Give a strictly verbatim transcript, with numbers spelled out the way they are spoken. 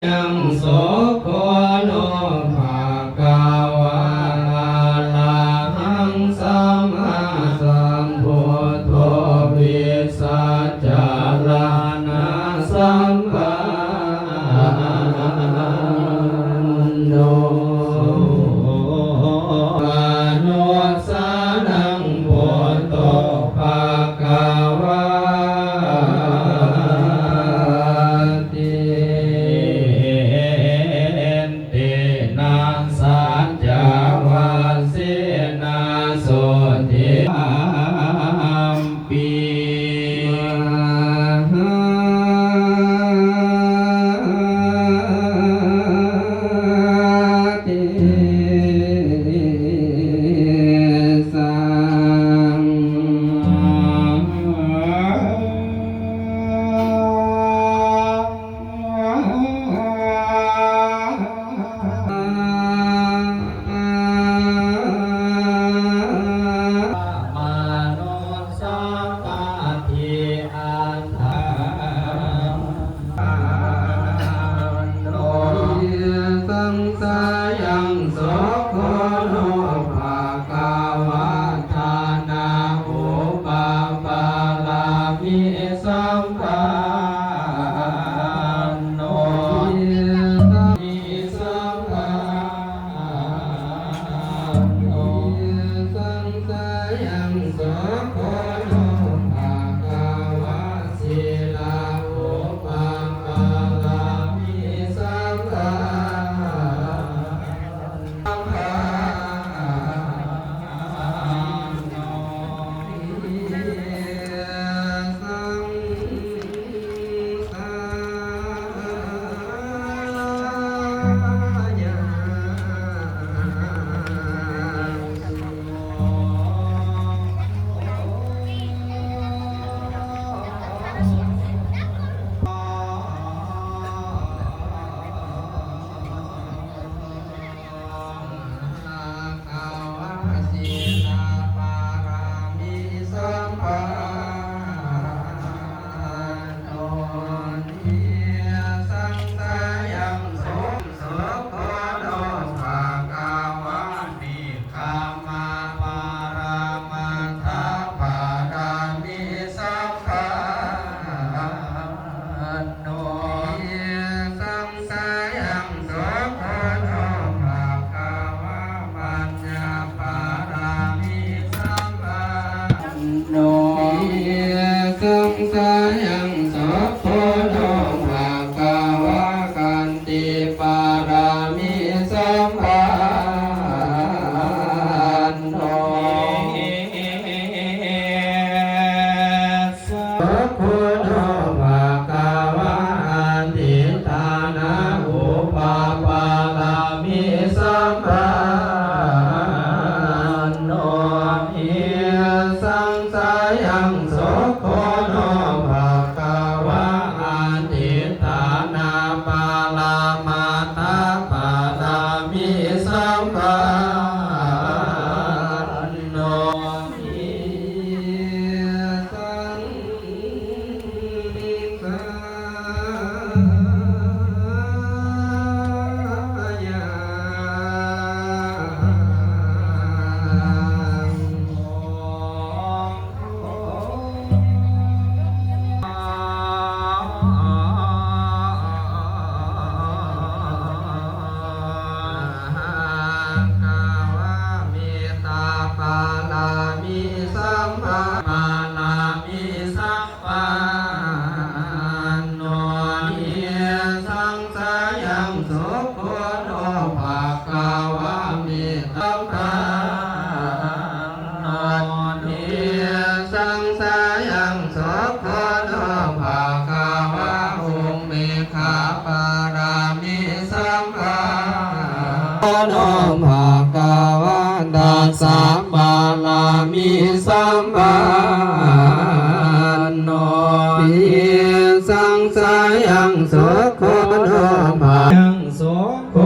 Yaṃ sukho no bhagavā arahaṃ sammāsambuddho vijjācaraṇasampanno manussānaṃ buddho bhagavāti. Tena saccavajjena sotthi ampi. Saṃsayaṃ sukho no bhagavā dāna upapāramī sampanno. Saṃsayaṃ sukho no bhagavā sīla upapāramī sampanno. Khamaparamatthapāramī sampanno. Nisaṃsayaṃ sukho no bhagavā paññāpāramī sampanno. Nisaṃsayaṃ sukho no bhagavā khanti pāramī sampanno. Sukho no bhagavā adhiṭṭhāna upapāramī sampanno. Nisaṃsayaṃ sukho no bhagavā adhiṭṭhāna paramattha pāramī sampanno. Pāramī sampā-, pāramī sampanno. Nisaṃsayaṃ sukho no bhagavā mettā sampanno. Nisaṃsayaṃ sukho no bhagavā upekkhā pāramī sampanno. Bhagavā dasa pāramī sampanno. Nisaṃsayaṃ sukho no bhagavā sukho